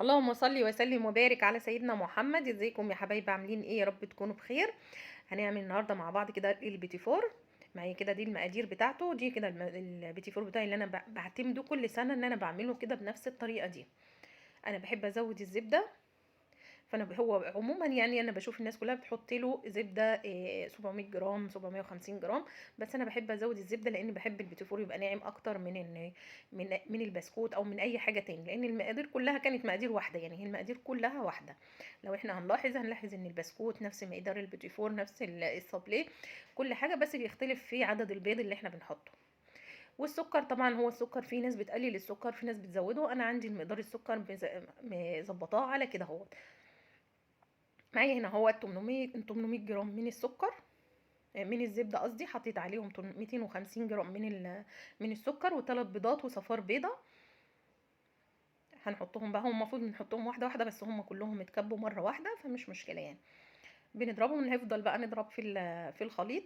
اللهم صل وسلم وبارك على سيدنا محمد. ازيكم يا حبايبي؟ عاملين ايه؟ يا رب تكونوا بخير. هنعمل النهارده مع بعض كده البيتيفور. معايا كده دي المقادير بتاعته، دي كده البيتيفور بتاعي اللي انا بعتمده كل سنة ان انا بعمله كده بنفس الطريقة دي. انا بحب ازود الزبدة، فانا هو عموما يعني انا بشوف الناس كلها بتحط له زبدة 700 جرام 750 جرام، بس انا بحب ازود الزبدة لان بحب البيتيفور يبقى ناعم اكتر من البسكوت او من اي حاجة تاني، لان المقادير كلها كانت مقادير واحدة، يعني هي المقادير كلها واحدة. لو احنا هنلاحظ ان البسكوت نفس مقدار البيتيفور، نفس الصابليه، كل حاجة، بس بيختلف في عدد البيض اللي احنا بنحطه. والسكر طبعا هو السكر في ناس بتقلل السكر، في ناس بتزوده. انا عندي المقدار السكر مظبطاه على كده اهوت. معايا هنا هو 800 جرام من السكر، من الزبدة قصدي، حطيت عليهم 250 جرام من السكر، وثلاث بيضات وصفار بيضة. هنحطهم بقى، هم المفروض نحطهم واحدة واحدة، بس هم كلهم اتكبوا مرة واحدة فمش مشكلة يعني. بنضربهم، هنفضل بقى نضرب في الخليط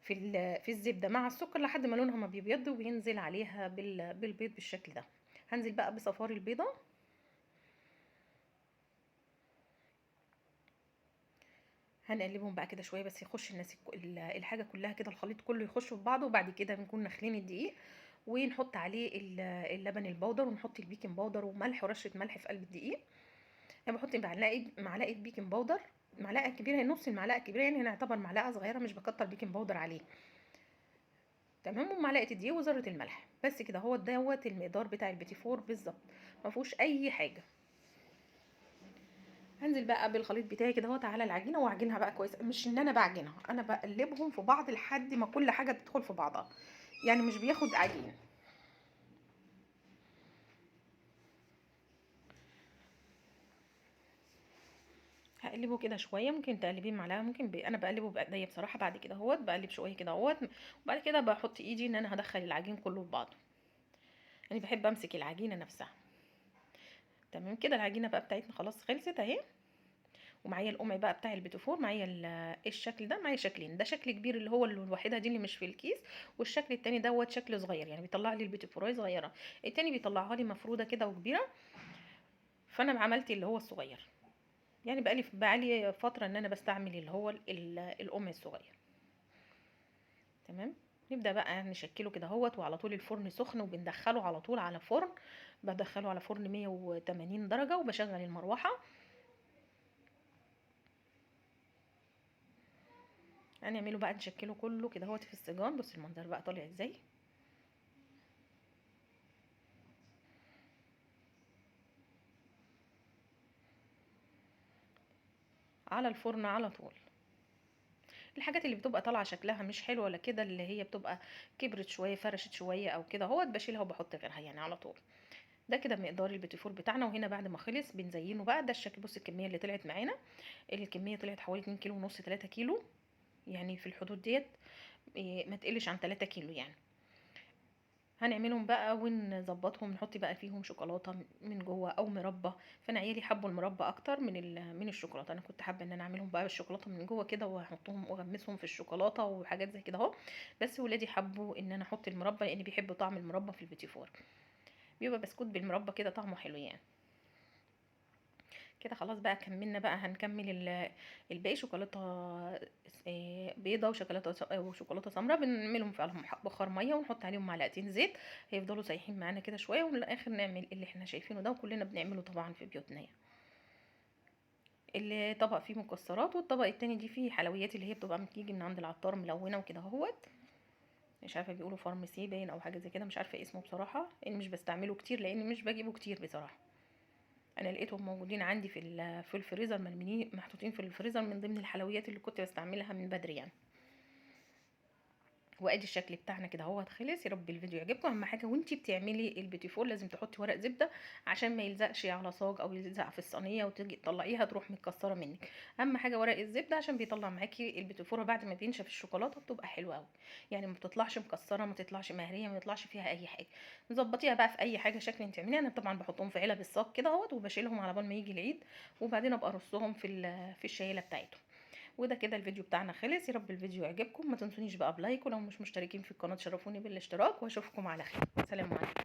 في الزبدة مع السكر لحد ما لونها ما بيبيض وبينزل عليها بالبيض بالشكل ده. هنزل بقى بصفار البيضة، هنقلبهم بقى كده شوية بس يخش الناس الحاجة كلها كده، الخليط كله يخش في بعضه. وبعد كده بنكون نخلين الدقيق ونحط عليه اللبن البودر، ونحط ال baking powder وملح ورشه ملح في قلب الدقيق. انا بحط معلقه baking powder، معلقه كبيرة، هي نص المعلقة الكبيرة يعني، هنا يعتبر معلقه صغيرة، مش بكتر baking powder عليه. تمام. ومعلقة الدقيق وذره الملح، بس كده. هو دوت المقدار بتاع البيتيفور بالظبط، ما فيهوش اي حاجة. هنزل بقى بالخليط بتاعي كده اهوت على العجينة، واعجنها بقى كويس. مش ان انا بعجنها، انا بقلبهم في بعض لحد ما كل حاجة تدخل في بعضها، يعني مش بياخد عجين. هقلبه كده شوية، ممكن تقلبيه معلقه، ممكن انا بقلبه بايديا بصراحة. بعد كده اهوت بقلب شوية كده اهوت، وبعد كده بحط ايدي ان انا هدخل العجين كله في بعضه، يعني بحب امسك العجينة نفسها. تمام كده. العجينة بقى بتاعتنا خلاص خلصت اهي. ومعايا القمع بقى بتاع البيتيفور، معايا الشكل ده، معايا شكلين، ده شكل كبير اللي هو الوحيدة دي اللي مش في الكيس، والشكل التاني دوت شكل صغير، يعني بيطلع لي البيتيفورايه صغيرة، التاني بيطلعها لي مفروده كده وكبيره. فانا عملت اللي هو الصغير، يعني بقالي فترة ان انا بستعمل اللي هو القمع الصغير. تمام. نبدا بقى نشكله كده اهوت، وعلى طول الفرن سخن، وبندخله على طول على فرن، بدخله على فرن 180 درجه، وبشغل المروحة. هنعمله بقى نشكله كله كده اهوت في السجان. بص المنظر بقى طالع ازاي. على الفرن على طول. الحاجات اللي بتبقى طالعه شكلها مش حلو ولا كده، اللي هي بتبقى كبرت شوية، فرشت شوية او كده اهوت، بشيلها وبحط غيرها يعني على طول. ده كده مقدار البيتيفور بتاعنا. وهنا بعد ما خلص بنزينة بقى. ده الشكل، بص الكمية اللي طلعت معانا، الكمية طلعت حوالي اتنين كيلو ونص، 3 كيلو، يعني في الحدود ديت، ما تقلش عن 3 كيلو يعني. هنعملهم بقى ونظبطهم، نحط بقى فيهم شوكولاتة من جوه او مربى. فانا عيالي حبوا المربى اكتر من الشوكولاتة. انا كنت حابة ان انا اعملهم بقى بالشوكولاته من جوه كده، واحطهم واغمسهم في الشوكولاتة وحاجات زي كده اهو، بس ولادي حبوا ان انا احط المربى لان بيحبوا طعم المربى في البيتيفور، بيبقى بسكوت بالمربى كده طعمه حلو يعني. كده خلاص بقى كملنا بقى، هنكمل الباقي شوكولاتة بيضة وشوكولاته سمراء، بنعملهم في قلبهم بخار مية، ونحط عليهم معلقتين زيت، هيفضلوا سايحين معانا كده شوية، ومن الاخر نعمل اللي احنا شايفينه ده، وكلنا بنعمله طبعا في بيوتنا يعني. اللي طبق فيه مكسرات، والطبق التاني دي فيه حلويات اللي هي بتبقى بتيجي من عند العطار ملونة وكده اهوت، مش عارفه بيقولوا فارماسي باين او حاجة زي كده، مش عارفه اسمه بصراحة، لاني مش بستعمله كتير، لاني مش بجيبه كتير بصراحة. انا لقيتهم موجودين عندي في الفريزر، مرميين محطوطين في الفريزر من ضمن الحلويات اللي كنت بستعملها من بدري يعني. وادي الشكل بتاعنا كده اهوت خلص. يا رب الفيديو يعجبكم. اهم حاجة وانتي بتعملي البيتيفور لازم تحطي ورق زبدة عشان ما يلزقش على صاج او يلزق في الصينية وتيجي تطلعيها تروح متكسره منك. اهم حاجة ورق الزبدة عشان بيطلع معاكي البيتيفوره بعد ما بينشف الشوكولاتة بتبقى حلوة قوي، يعني ما بتطلعش مكسرة، ما تطلعش مهريه، ما يطلعش فيها اي حاجة. ظبطيها بقى في اي حاجة شكل انت تعمليها. انا طبعا بحطهم في علب الصاج كده اهوت، وبشيلهم على بال ما يجي العيد، وبعدين ابقى ارصهم في الشيله بتاعتهم. وده كده الفيديو بتاعنا خلص. يا رب الفيديو يعجبكم، ما تنسونيش بقى ب like، ولو مش مشتركين في القناة تشرفوني بالاشتراك، واشوفكم على خير. سلام عليكم.